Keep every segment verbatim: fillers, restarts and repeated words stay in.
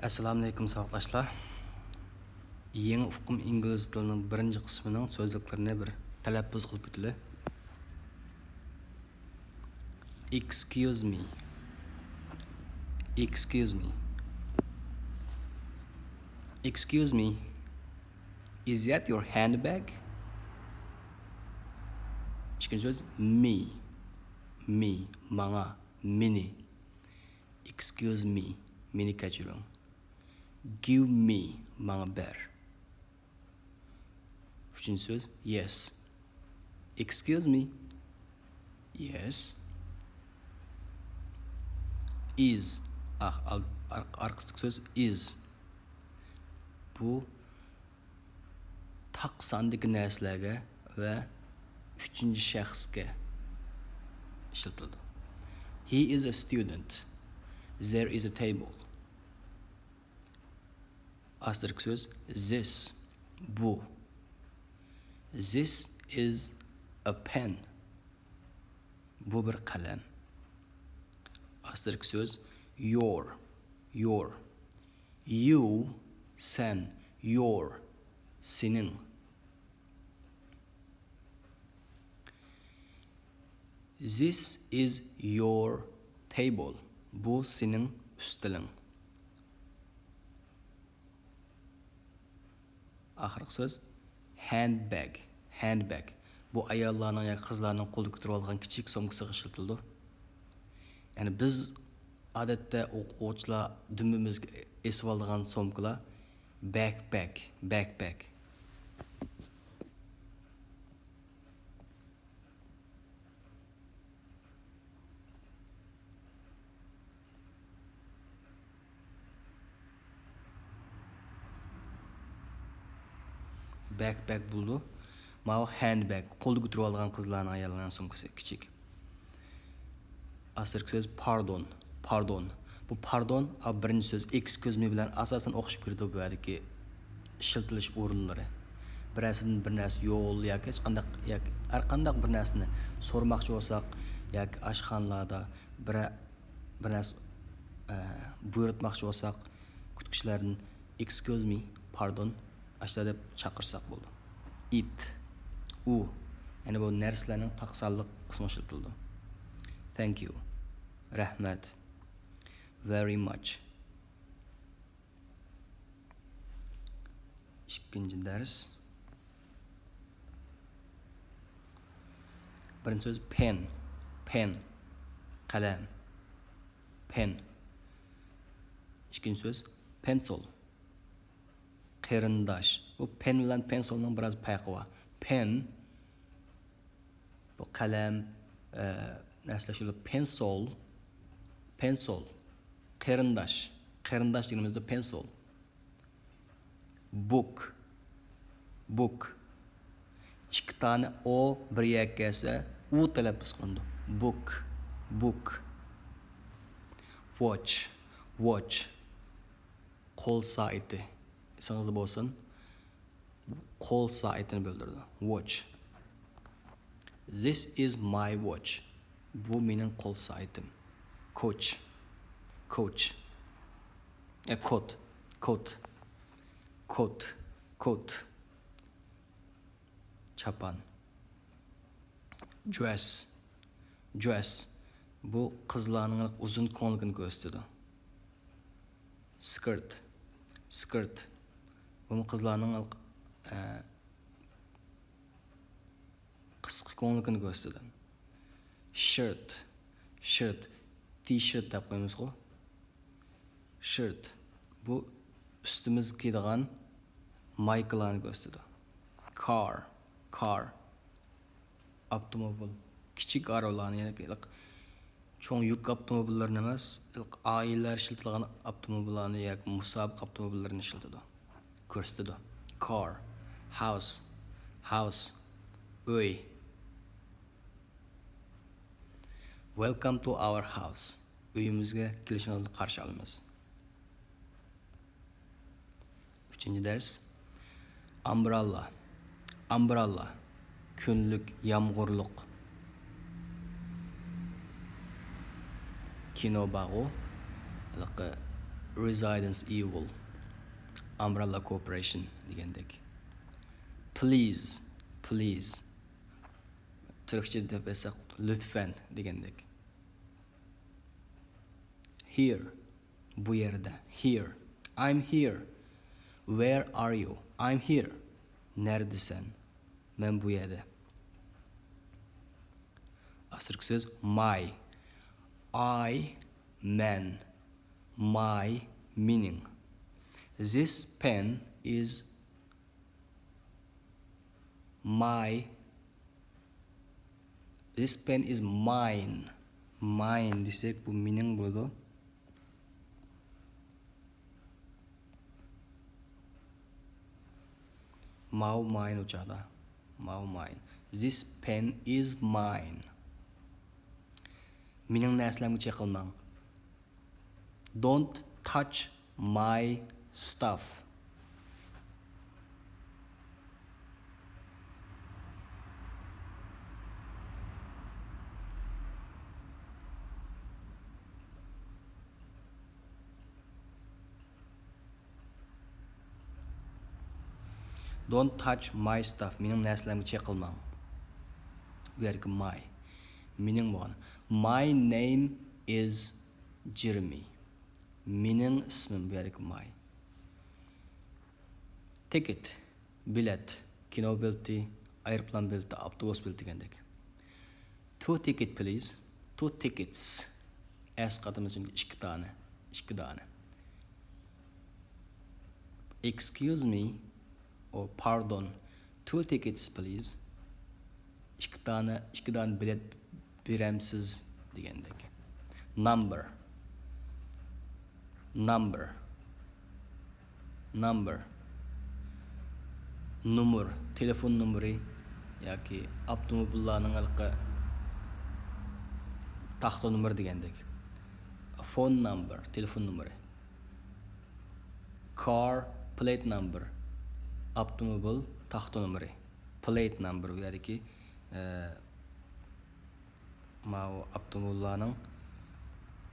ئەسسالامۇئەلەيكۇم، ساۋاقداشلار. يېڭى ئۇقۇم ئىنگلىز تىلىنىڭ بىرىنچى قىسمىنىڭ سۆزلۈكلىرىنى بىر تەلەپپۇز قىلىپ ئۆتىلى. Excuse me. Excuse me. Excuse me. Is that your handbag? ئىككىنچى سۆز، me. Me. ماڭا. مېنى. Excuse me. مېنى كەچۈرۈڭ. Give me. ماڭا بەر. ئۈچىنچى سۆز، yes. Excuse me. Yes. Is. ئارقىسىدىكى سۆز is. بۇ تاق ساندىكى نەرسىلەرگە ۋە ئۈچىنچى شەخسكە ئىشلىتىلىدۇ. He is a student. There is a table. ئاستىدىكى سۆز، this. بۇ. This is a pen. بۇ بىر قەلەم. ئاستىدىكى سۆز، your. Your. You. سەن. Your. سېنىڭ. This is your table. بۇ سېنىڭ ئۈستىلىڭ. ئاخىرقى سۆز، handbag. Handbag. بۇ ئاياللارنىڭ ياكى قىزلارنىڭ قولىدا كۆتۈرۈۋالغان كىچىك سومكىسىغا ئىشلىتىلىدۇ. يەنى بىز ئادەتتە ئوقۇغۇچىلار دۈمبىمىزگە ئېسىۋالىدىغان سومكىلار، backpack. Backpack. Backpack بولىدۇ. ماۋۇ handbag، قولدا كۆتۈرۈۋالغان قىزلارنىڭ، ئاياللارنىڭ سومكىسى، كىچىك. ئاستىدىكى سۆز، pardon. Pardon. بۇ pardon، ئا، بىرىنچى سۆز excuse me بىلەن ئاساسەن ئوخشىشىپ كېتىدۇ بۇ يەردىكى ئىشلىتىلىش ئورۇنلىرى. بىرەرسىدىن بىر نەرسە يول ياكى ھېچقانداق، ياكى ھەرقانداق بىر نەرسىنى سورىماقچى بولساق، ياكى ئاشخانىلاردا بىرەر، بىر نەرسە، ئە، بۇيرۇتماقچى بولساق، كۈتكۈچىلەردىن، excuse me, pardon، ئاشۇنداق دەپ چاقىرساق بولىدۇ. It، ئۇ، يەنى بۇ نەرسىلەرنىڭ تاق سانلىق قىسمىغا ئىشلىتىلىدۇ. Thank you، رەھمەت. Very much. ئىككىنچى دەرس. بىرىنچى سۆز، pen. Pen. قەلەم. Pen. ئىككىنچى سۆز، pencil. قېرىنداش. بۇ pen بىلەن pencilنىڭ بىراز پەرقى بار. Pen، بۇ قەلەم، ئە، نەرسىلەر شۇ. Pencil، pencil، قېرىنداش. قېرىنداش دېگىنىمىزدە pencil. Book، book. ئىككى دانە ئو بىر يەرگە كەلسە، ئۇ تەلەپپۇز قىلىنىدۇ. Book، book. Watch، watch. قول سائىتى. ئېسىڭىزدە بولسۇن. قول سائىتىنى بىلدۈرىدۇ. Watch. This is my watch. بۇ مېنىڭ قول سائىتىم. Coach. Coach. ئە، كوت. كوت. كوت. كوت. چاپان. Dress. Dress. بۇ قىزلارنىڭ ئۇزۇن كۆڭلىكىنى كۆرسىتىدۇ. Skirt. Skirt. بۇمۇ قىزلارنىڭ، ئە، قىسقا كۆڭلىكىنى كۆرسىتىدۇ. Shirt. Shirt. T-shirt دەپ قويىمىزغۇ. Shirt. بۇ ئۈستىمىزگە كىيىدىغان مايكىلارنى كۆرسىتىدۇ. Car. Car. ئاپتوموبىل. كىچىك ئاربىلارنى، يەنى چوڭ يۈك ئاپتوموبىللىرىنى ئەمەس، ئائىلىلەر ئىشلىتىدىغان ئاپتوموبىللارنى ياكى مۇسابىقە ئاپتوموبىللىرىنى ئىشلىتىدۇ. كۆرسىتىدۇ. Car. House. House. ئۆي. Welcome to our house. ئۆيىمىزگە كېلىشىڭىزنى قارشى ئالىمىز. ئۈچىنچى دەرس. Umbrella. Umbrella. كۈنلۈك، يامغۇرلۇق. كىنو بارغۇ، ھېلىقى Residence Evil، Umbrella Corporation دېگەندەك. Please، please. تۈركچە دەپ بەرسەك، لۈتفەن دېگەندەك. Here، بۇ يەردە. Here. I'm here. Where are you? I'm here. نەدىسەن؟ مەن بۇ يەردە. ئاستىركى سۆز my. I، مەن. My، مېنىڭ. This pen is my. This pen is mine. Mine دېسەك، بۇ مېنىڭ بولىدۇ. ماۋۇ mine ئۇ چاغدا. ماۋۇ mine. This pen is mine. مېنىڭ نەرسىلەرگە چېقىلماڭ. Don't touch my stuff. Don't touch my stuff. مېنىڭ نەرسىلىرىمگە چېقىلماڭ. بۇ يەردىكى my. مېنىڭ بولغان. My name is Jeremy. مېنىڭ ئىسمىم بۇ يەردىكى my. Ticket. بېلەت. كىنو بېلىتى، ئايروپىلان بېلىتى، ئاپتوبۇس بېلىتى دېگەندەك. Two ticket, please. Two tickets. S قاتىمىز چۈنكى ئىككى دانە. ئىككى دانە. Excuse me. ئو، pardon. Two tickets, please. ئىككى دانە، ئىككى دانە بېلەت بېرەمسىز دېگەندەك. Number. Number. Number. نومۇر، تېلېفون نومۇرى ياكى ئاپتوموبىللارنىڭ ھېلىقى تاختا نومۇرى دېگەندەك. Phone number، تېلېفون نومۇرى. Car plate number، ئاپتوموبىل تاختا نومۇرى. Plate number، بۇ يەردىكى، ئە، ماۋۇ ئاپتوموبىللارنىڭ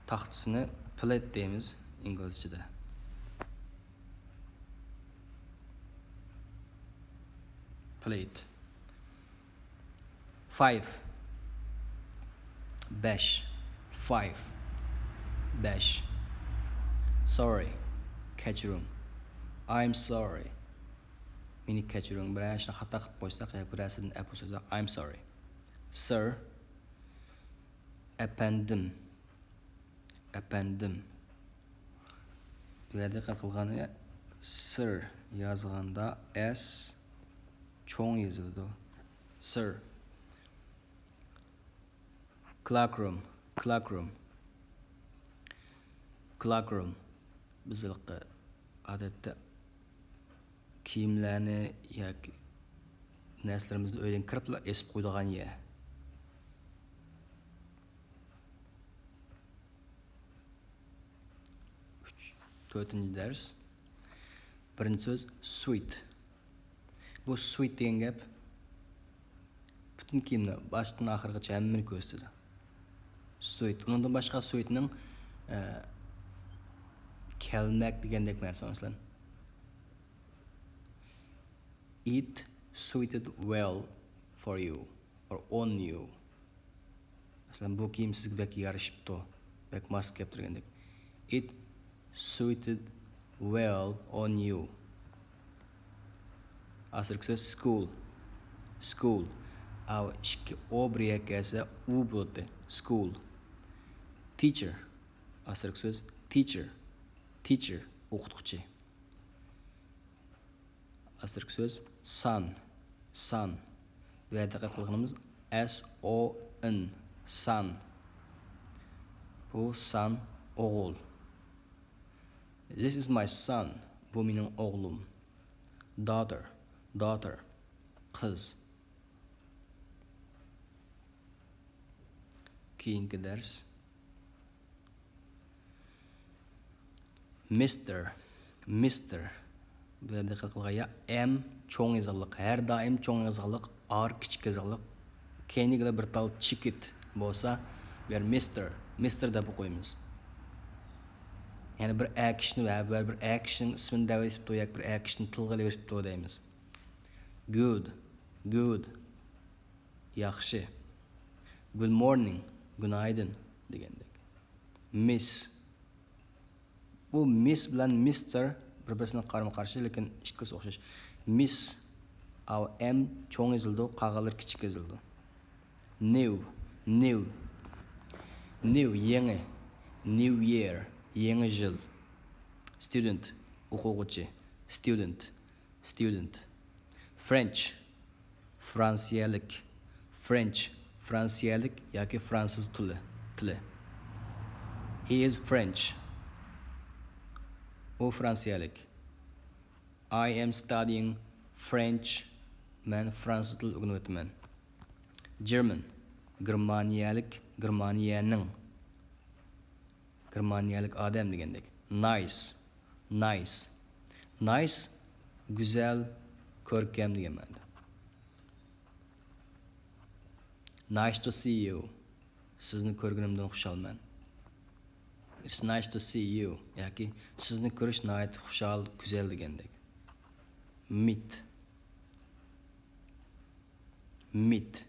تاختىسىنى plate دەيمىز ئىنگلىزچىدە. Plate. Five. بەش. Five. بەش. Sorry. كەچۈرۈڭ. I'm sorry. مېنى كەچۈرۈڭ. بىرەر ئىشنى خاتا قىلىپ قويساق ياكى بىرەرسىدىن ئەپۇ سورىساق، I'm sorry. Sir. ئەپەندىم. ئەپەندىم. بۇ يەردە دىققەت قىلغاندا، sir يازغاندا S چوڭ يېزىلىدۇ. Sir. Cloakroom، cloakroom، cloakroom. بىز ھېلىقى ئادەتتە كىيىملەرنى ياكى نەرسىلىرىمىزنى ئۆيدىن كىرىپلا ئېسىپ قويىدىغان يەر. ئۈچ، تۆتىنچى دەرس. بىرىنچى سۆز، sweet. بۇ sweet دېگەن گەپ پۈتۈن كىيىمنى باشتىن ئاخىرغىچە ھەممىنى كۆرسىتىدۇ. Sweet. ئۇنىڭدىن باشقا sweetنىڭ، ئە، كەلمەك دېگەندەك مەنىسى بار، مەسىلەن. It suited well for you or on you. مەسىلەن، بۇ كىيىم سىزگە بەك يارىشىپتۇ، بەك ماس كەپتۇ دېگەندەك. It suited well on you. ئاخىرقى سۆز school. School. ئاۋۇ ئىككى ئو بىر يەرگە كەلسە ئۇ بولاتتى. School. Teacher. ئاخىرقى سۆز teacher. Teacher. ئوقۇتقۇچى. ئاستىركى سۆز سان، سان. بۇ يەردە دىققەت قىلغىنىمىز S O N، سان. بۇ سان ئوغۇل. This is my son. بۇ مېنىڭ ئوغلۇم. Daughter، daughter، قىز. كېيىنكى دەرس. Mister، Mister. بۇ يەردە دىققەت قىلغان يا، M چوڭ يېزىقلىق، ھەر دائىم چوڭ يېزىقلىق، R كىچىك يېزىقلىق. كەينىگىلا بىر تال چېكىت بولسا، بۇ يەر Mister، Mister دەپ ئوقۇيمىز. يەنى بىر ئەر كىشىنى ۋە بىر، بىر ئەر كىشىنىڭ ئىسمىنى دەۋېتىپتۇ ياكى بىر ئەر كىشىنى تىلغا ئېلىۋېتىپتۇ دەيمىز. Good، good، ياخشى. Good morning، گۈنايدىن دېگەندەك. Miss، بۇ مىس بىلەن مىستېر بىر-بىرسىنىڭ قارىمۇ قارشى، لېكىن ئىككىلىسى ئوخشاش. مىس، ئاۋۇ ئېم چوڭ يېزىلىدۇ، قالغانلىرى كىچىك يېزىلىدۇ. New، new، new، يېڭى. New year، يېڭى يىل. Student، ئوقۇغۇچى. Student، student. French، فرانسىيەلىك. French، فرانسىيەلىك ياكى فرانسۇز تىلى، تىلى. He is French. ئۇ فرانسىيەلىك. I am studying French. مەن فرانسۇز تىلى ئۆگىنىۋاتىمەن. German، گېرمانىيەلىك، گېرمانىيەنىڭ. گېرمانىيەلىك ئادەم دېگەندەك. Nice، nice. Nice، گۈزەل، كۆركەم دېگەن مەنىدە. Nice to see you. سىزنى كۆرگىنىمدىن خۇشالمەن. It's nice to see you. ياكى سىزنى كۆرۈش ناھايىتى خۇشال، گۈزەل دېگەندەك. Meet، meet.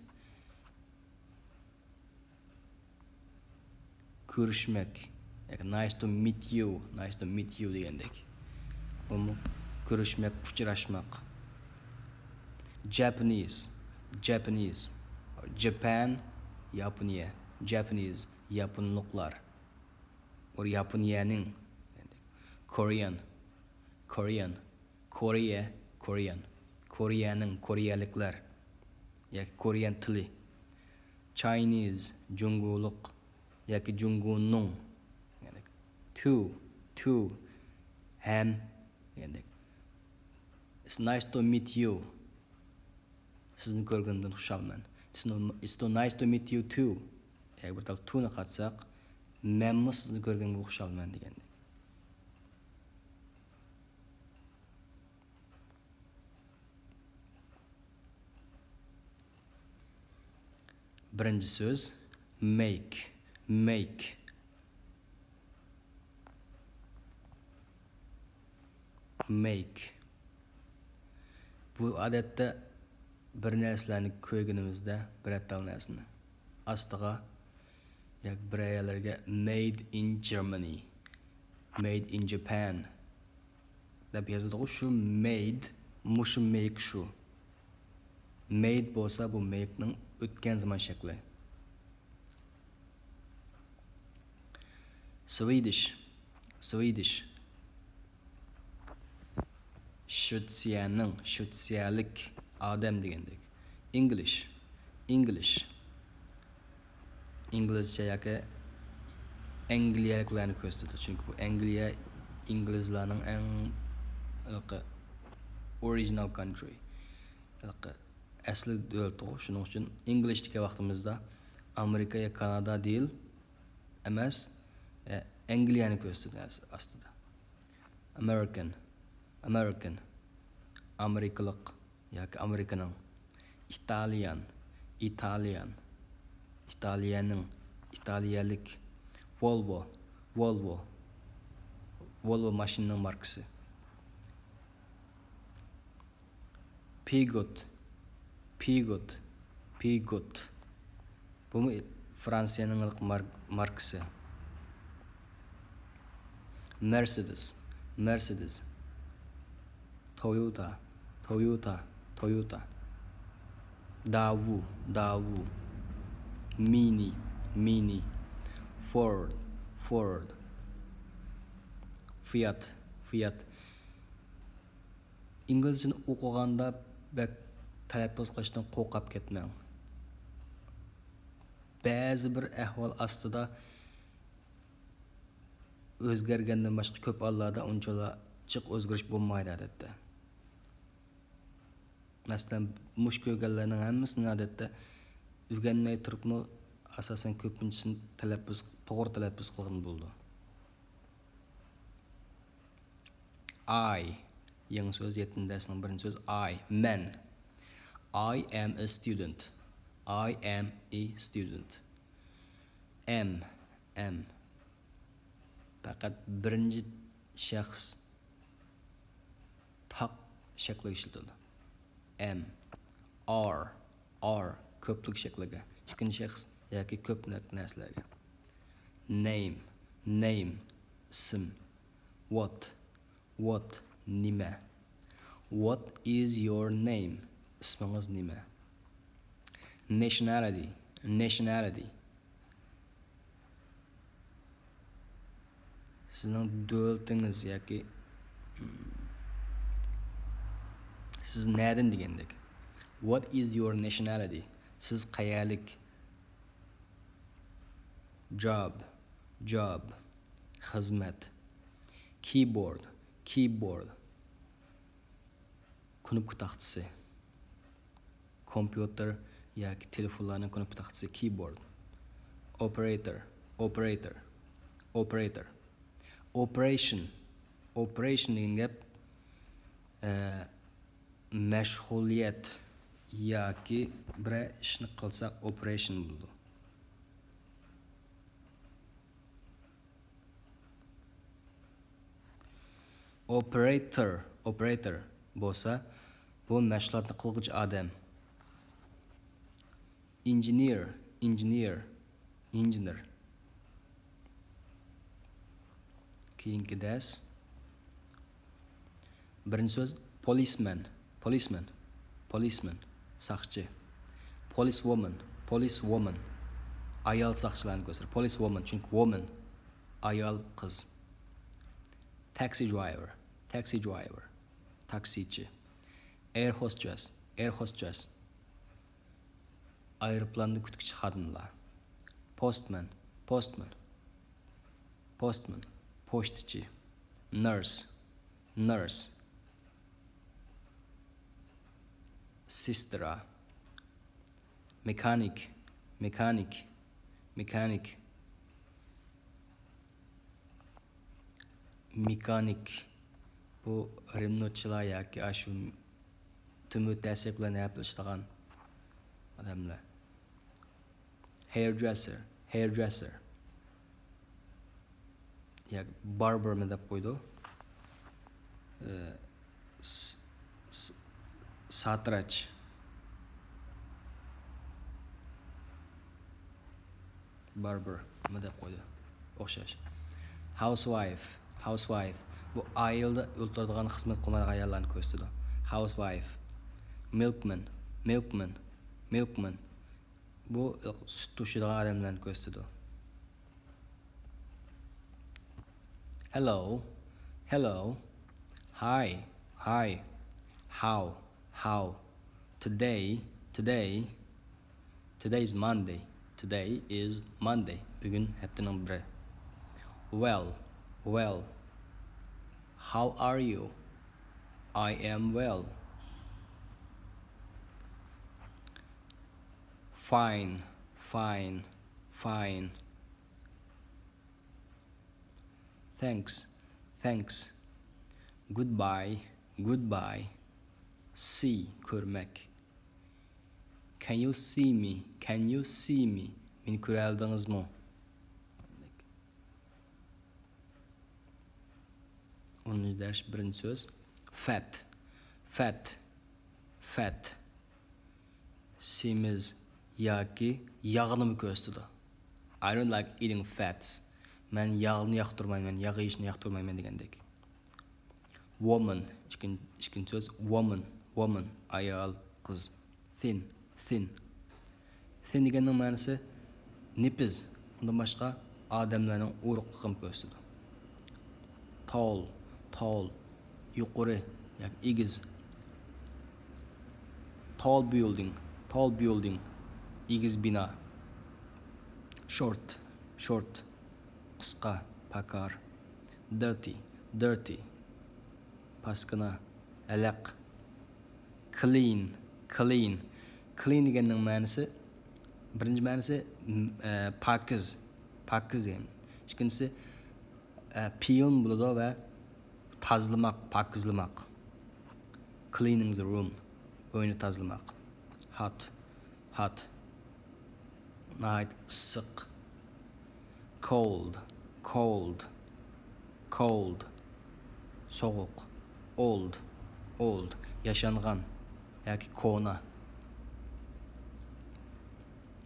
كۆرۈشمەك. ياكى nice to meet you، nice to meet you دېگەندەك. بۇمۇ كۆرۈشمەك، ئۇچراشماق. Japanese، Japanese. Japan، ياپونىيە. Japanese، ياپونلۇقلار. ئۇ ياپونىيەنىڭ. Korean، Korean. كورېيە، Korean. كورېيەنىڭ، كورېيەلىكلەر ياكى كورېيەن تىلى. Chinese، جۇڭگولۇق ياكى جۇڭگونىڭ. To، to، ھەم دېگەندەك. It's nice to meet you. سىزنى كۆرگىنىمدىن خۇشالمەن. It's no-، it's so nice to meet you too. ئەگەر بىر تال to نى قاتساق، مەنمۇ سىزنى كۆرگىنىمگە خۇشالمەن دېگەندەك. بىرىنچى سۆز، make، make. Make. بۇ ئادەتتە بىر نەرسىلەرنى كۆرگىنىمىزدە، بىرەر تال نەرسىنى، ئاستىغا ياكى بىرەر يەرلەرگە made in Germany، made in Japan دەپ يازىدىغۇ. شۇ made، مۇشۇ make شۇ. Made بولسا، بۇ make نىڭ ئۆتكەن زامان شەكلى. Swedish، Swedish. شىۋېتسىيەنىڭ، شىۋېتسىيەلىك ئادەم دېگەندەك. English، English. ئىنگلىزچە ياكى ئەنگلىيەلىكلەرنى كۆرسىتىدۇ. چۈنكى بۇ ئەنگلىيە ئىنگلىزلارنىڭ ئەڭ ھېلىقى original country. ھېلىقى ئەسلى دۆلىتىغۇ. شۇنىڭ ئۈچۈن ئىنگلىش دېگەن ۋاقتىمىزدا ئامېرىكا يا كانادا دېيىل ئەمەس، ئە، ئەنگلىيەنى كۆرسىتىدۇ ئەس-، ئاستىدا. American، American، ئامېرىكىلىق ياكى ئامېرىكىنىڭ. Italian، ئىتالىيان، ئىتالىيەنىڭ، ئىتالىيەلىك. Volvo، Volvo، Volvo ماشىنىنىڭ ماركىسى. Peugeot، Peugeot، Peugeot. بۇمۇ فرانسىيەنىڭ مار-، ماركىسى. Mercedes، Mercedes. Toyota، Toyota، Toyota. Daewoo، Daewoo. Mini، Mini. Ford، Ford. Fiat، Fiat. ئىنگلىزچىنى ئوقۇغاندا بەك تەلەپپۇز قىلىشتىن قورقۇپ كەتمەڭ. بەزى بىر ئەھۋال ئاستىدا ئۆزگەرگەندىن باشقا كۆپ ھاللاردا ئۇنچىۋالا جىق ئۆزگىرىش بولمايدۇ ئادەتتە. مەسىلەن، مۇشۇ كۆرگەنلەرنىڭ ھەممىسىنى ئادەتتە ئۆگەنمەي تۇرۇپمۇ ئاساسەن كۆپىنچىسىنى تەلەپپۇز، توغرا تەلەپپۇز قىلغىلى بولىدۇ. I. يېڭى سۆز، يەتتىنچى دەرسنىڭ بىرىنچى سۆزى I. مەن. I am a student. I am a student. Am، am. پەقەت بىرىنچى شەخس پاك شەكلىگە ئىشلىتىلىدۇ. ئەم، ئار، ئار كۆپلۈك شەكلىگە، ئىككىنچى شەخس ياكى كۆپ نەر-، نەرسىلەرگە. نەيم، نەيم ئىسىم. ۋات، ۋات نېمە؟ What is your name? ئىسمىڭىز نېمە؟ نېشنالىتى، نېشنالىتى سىزنىڭ دۆلىتىڭىز ياكى، م، سىز نەدىن دېگەندەك. What is your nationality? سىز قەيەرلىك؟ Job، job خىزمەت. Keyboard، keyboard كۇنۇپكا تاختىسى. كومپيۇتېر ياكى تېلېفونلارنىڭ كۇنۇپكا تاختىسى، keyboard. Operator، operator، operator. Operation، operation دېگەن گەپ، ئە، مەشغۇلىيەت ياكى بىرەر ئىشنى قىلساق، operation بولىدۇ. Operator، operator بولسا، بۇ مەشغۇلاتنى قىلغۇچى ئادەم. Engineer، engineer، engineer. كېيىنكى دەرس. بىرىنچى سۆز، policeman، policeman، policeman، ساقچى. Policewoman، policewoman، ئايال ساقچىلارنى كۆرسىتىدۇ. Policewoman، چۈنكى woman، ئايال، قىز. Taxi driver، taxi driver، تاكسىچى. Air hostess، air hostess، ئايروپىلاندا كۈتكۈچى خادىملار. Postman، postman، postman، پوچتىچى. Nurse، nurse، سېسترا. Mechanic، mechanic، mechanic. مېكانىك. بۇ رېنوچىلار ياكى ئاشۇ تۆمۈر تەسىك بىلەن ھەپىلىشىدىغان ئادەملەر. Hairdresser، hairdresser. ياكى باربېرمۇ دەپ قويىدۇ. ئى، س-، س-، ساتىراچ. باربېرمۇ دەپ قويدى. ئوخشاش. Housewife، housewife. بۇ ئائىلىدە ئولتۇرىدىغان، خىزمەت قىلمايدىغان ئاياللارنى كۆرسىتىدۇ. Housewife. Milkman، milkman، milkman. بۇ سۈت توشۇيدىغان ئادەملەرنى كۆرسىتىدۇ. Hello، hello. Hi، hi. How، how. Today، today. Today is Monday. Today is Monday. بۈگۈن ھەپتىنىڭ بىرى. Well، well. How are you? I am well. Fine، fine، fine. Thanks، thanks. Goodbye، goodbye. See، كۆرمەك. Can you see me? Can you see me? مېنى كۆرەلىدىڭىزمۇ؟ ئونىنچى دەرس، بىرىنچى سۆز. Fat، fat، fat. سېمىز ياكى ياغنىمۇ كۆرسىتىدۇ. I don't like eating fats. مەن ياغنى ياقتۇرمايمەن، ياغ يېيىشنى ياقتۇرمايمەن دېگەندەك. Woman، ئىككىن-، ئىككىنچى سۆز، woman، woman، ئايال، قىز. Thin، thin. Thin دېگەننىڭ مەنىسى نېپىز، ئۇندىن باشقا ئادەملەرنىڭ ئورۇقلۇقىنى كۆرسىتىدۇ. Tall، tall، يۇقىرى ياكى ئېگىز. Tall building، tall building، ئېگىز بىنا. Short، short، قىسقا، پاكار. Dirty، dirty، پاسكىنا، ھەلەق. Clean، clean. Clean دېگەننىڭ مەنىسى، بىرىنچى مەنىسى، م، ئە، پاكىز، پاكىز دېگەن. ئىككىنچىسى، ئە، پېيىن بولىدۇ ۋە تازىلىماق، پاكىزلىماق. Cleaning the room، ئۆينى تازىلىماق. Hot، hot. ناھايىتى ئىسسىق. Cold، cold. Cold، سوغۇق. Old، old، ياشانغان ياكى كونا.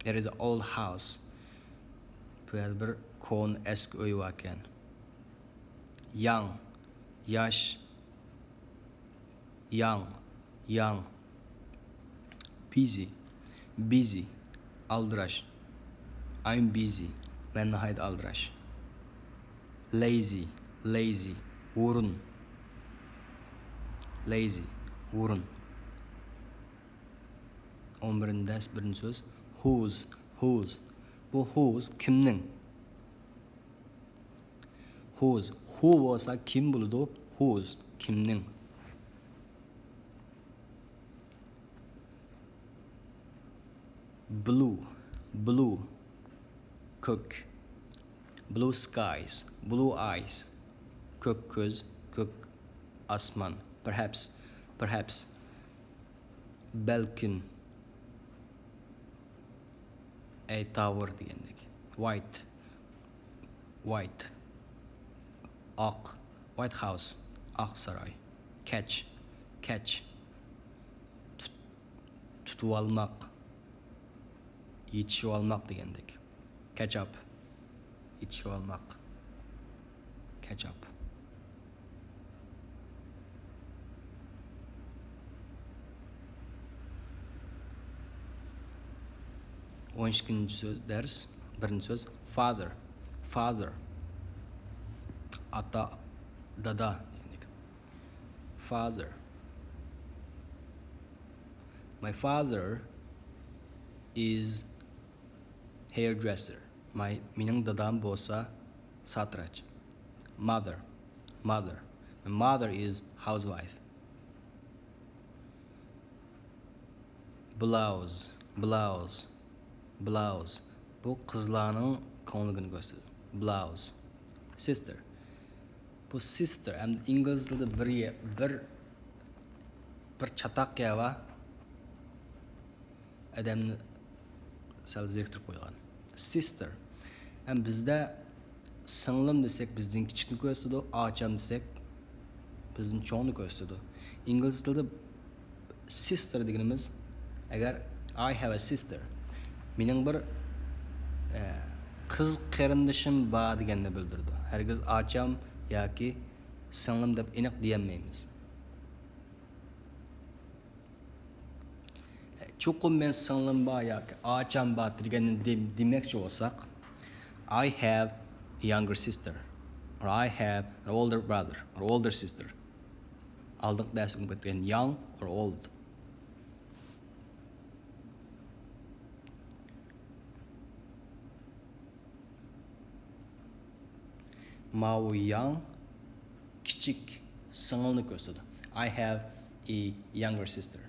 There is an old house. بۇ يەردە بىر كونا ئەسكى ئۆي باركەن. Young، ياش. Young، young. Busy، busy، ئالدىراش. I'm busy، مەن ناھايىتى ئالدىراش. Lazy، lazy، ھۇرۇن. Lazy، ھۇرۇن. ئون بىرىنچى دەرس، بىرىنچى سۆز، whose، whose. بۇ whose كىمنىڭ؟ Whose، who بولسا كىم بولىدۇ، whose كىمنىڭ؟ Blue، blue، كۆك. Blue skies، blue eyes، كۆك كۆز، كۆك ئاسمان. Perhaps، perhaps، بەلكىم. A tower دېگەندەك. White، white، ئاق. White House، ئاق ساراي. Catch، catch، تۇت-، تۇتۇۋالماق، يېتىشىۋالماق دېگەندەك. Catch up، يېتىشىۋالماق. Catch up. ئون ئىككىنچى سۆز، دەرس، بىرىنچى سۆز، father. Father، ئاتا، دادا دېگەندەك. Father. My father is hairdresser. My، مېنىڭ دادام بولسا ساتىراچ. Mother، mother. My mother is housewife. Blouse، blouse، blouse. بۇ قىزلارنىڭ كۆڭلىكىنى كۆرسىتىدۇ. Blouse. Sister. بۇ sister، ئەمدى ئىنگلىز تىلىدا بىر يە-، بىر، بىر چاتاق يەر بار. ئادەمنى سەل زېرىكتۈرۈپ قويغان. Sister. ھەم بىزدە سىڭلىم دېسەك، بىزدىن كىچىكنى كۆرسىتىدۇ، ئاچام دېسەك، بىزدىن چوڭنى كۆرسىتىدۇ. ئىنگلىز تىلىدا sister دېگىنىمىز، ئەگەر I have a sister، مېنىڭ بىر، ئە، قىز قېرىندىشىم بار دېگەننى بىلدۈرىدۇ. ھەرگىز ئاچام ياكى سىڭلىم دەپ ئېنىق دېيەلمەيمىز. چوقۇم مەن سىڭلىم بار ياكى ئاچام بار دېگەننى دېم-، دېمەكچى بولساق، I have a younger sister، or I have an older brother، or older sister. ئالدىنقى دەرس ئۆگىنىپ كەتكەن young or old. ماۋۇ ياڭ كىچىك سىڭىلنى كۆرسىتىدۇ. I have a younger sister.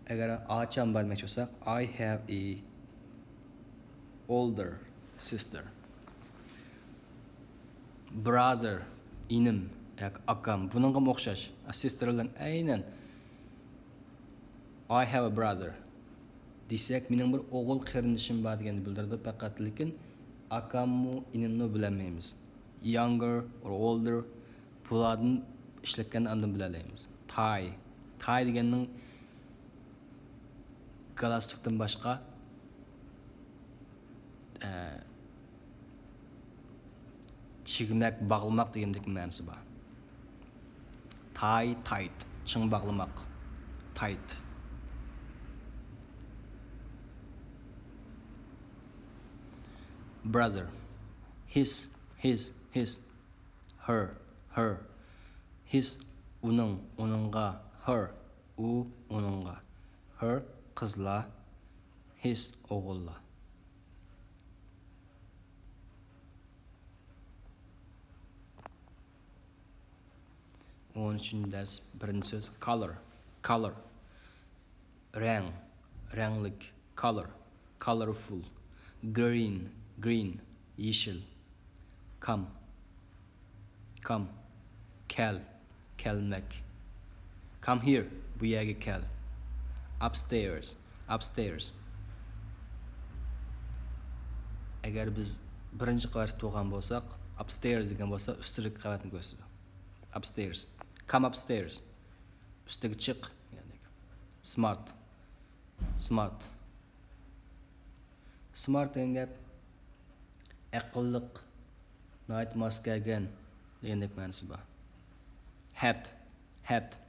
ئەگەر ئاچام بار دېمەكچى بولساق، I have a older sister. Brother، ئىنىم ياكى ئاكام. بۇنىڭغىمۇ ئوخشاش. Sister بىلەن ئەينەن. I have a brother دېسەك، مېنىڭ بىر ئوغۇل قېرىندىشىم بار دېگەننى بىلدۈرىدۇ پەقەت، لېكىن ئاكاممۇ، ئىنىممۇ بىلەلمەيمىز. Younger or older، بۇلاردىن ئىشلەتكەندە ئاندىن بىلەلەيمىز. Tie، tie دېگەننىڭ گالستۇكتىن باشقا، ئە، چىگمەك، باغلىماق دېگەندەك مەنىسى بار. Tie tight، چىڭ باغلىماق. Tight. Brother. His، his، his. Her، her. His، ئۇنىڭ، ئۇنىڭغا. Her، ئۇ، ئۇنىڭغا. Her، قىزلار. His، ئوغۇللار. ئون ئۈچىنچى دەرس، بىرىنچى سۆز، color. Color. رەڭ، رەڭلىك. Color، colorful. Green، green، يېشىل. Come، come، كەل، كەلمەك. Come here، بۇ يەرگە كەل. Upstairs، upstairs. ئەگەر بىز بىرىنچى قەۋەتتە تۇرغان بولساق، upstairs دېگەن بولسا ئۈستىدىكى قەۋەتنى كۆرسىتىدۇ. Upstairs. Come upstairs. ئۈستىگە چىق دېگەندەك. Smart. Smart. Smart دېگەن گەپ ئەقىللىق، ناھايىتى ماس كەلگەن دېگەندەك مەنىسى بار. Hat. Hat.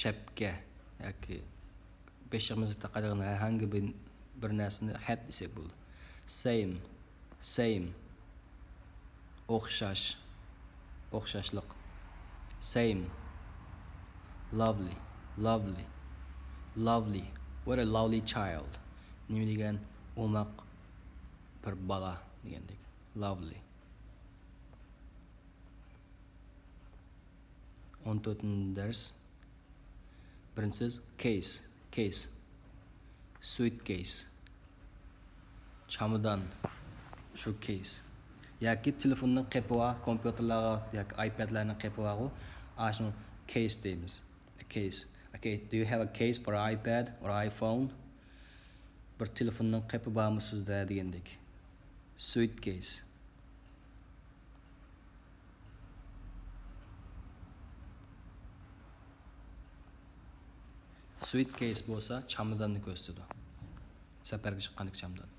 شەپكە ياكى بېشىمىزغا تاقايدىغان ھەرھاڭگى بىر، بىر نەرسىنى hat دېسەك بولىدۇ. Same. Same. ئوخشاش. ئوخشاشلىق. Same. Lovely. Lovely. Lovely. What a lovely child. نېمە دېگەن ئوماق بىر بالا دېگەندەك. Lovely. ئون تۆتىنچى دەرس. بىرىنچى سۆز case. Case. Suitcase. چامادان. شۇ case. ياكى تېلېفوننىڭ قېپى بار، كومپيۇتېرلارغا ياكى ئايپەدلەرنىڭ قېپى بارغۇ، ئاشۇنى case دەيمىز. A case. Okay, do you have a case for iPad or iPhone? بىر تېلېفوننىڭ قېپى بارمۇ سىزدە دېگەندەك. Suitcase. Suitcase بولسا چاماداننى كۆرسىتىدۇ. سەپەرگە چىققاندىكى چامادان.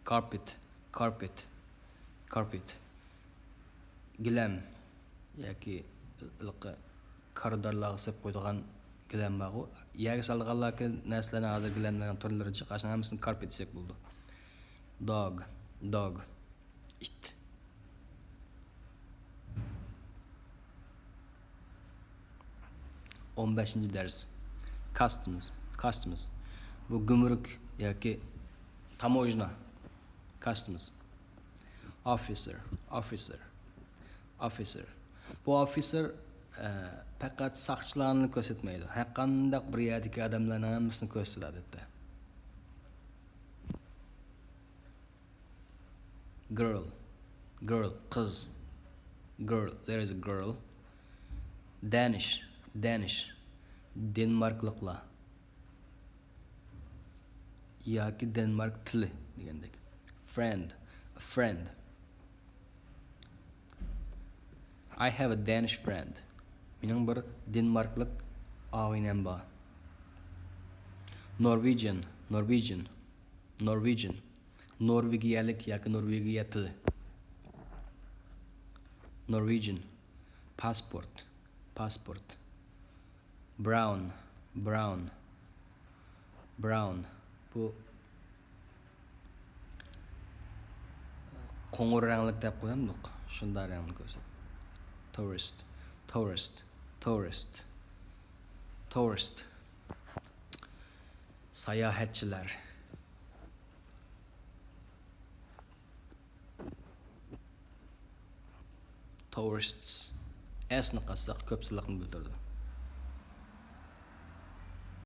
Carpet. Carpet. Carpet. گىلەم ياكى ھېلىقى كارىدارلارغا سېلىپ قويىدىغان گىلەم بارغۇ. يەرگە سالىدىغانلاركى نەرسىلەرنىڭ ھازىر گىلەملەرنىڭ تۈرلىرى جىق، ئاشۇنىڭ ھەممىسىنى carpet دېسەك بولىدۇ. Dog. Dog. ئىت. ئون بەشىنچى دەرس. Customs. Customs. بۇ گۈمرۈك ياكى تاموژنا. Customs. Officer. Officer. Officer. بۇ officer، ئە، پەقەت ساقچىلارنى كۆرسەتمەيدۇ. ھەرقانداق بىر يەردىكى ئادەملەرنىڭ ھەممىسىنى كۆرسىتىدۇ ئادەتتە. Girl. Girl. قىز. Girl. There is a girl. Danish. Danish. دېنماركلىقلار. ياكى دېنمارك تىلى دېگەندەك. Friend. A friend. I have a Danish friend. مېنىڭ بىر دېنماركلىق ئاغىنەم بار. Norwegian. Norwegian. Norwegian. نورۋېگىيەلىك ياكى نورۋېگىيە تىلى. Norwegian. Passport. Passport. Brown. Brown. Brown. بۇ قوڭۇر رەڭلىك دەپ قويامدۇق؟ شۇنداق رەڭنى كۆرسەت. Tourist. Tourist. Tourist. Tourist. ساياھەتچىلەر. Tourists. S نى قاتساق كۆپ سانلىقنى بىلدۈرىدۇ.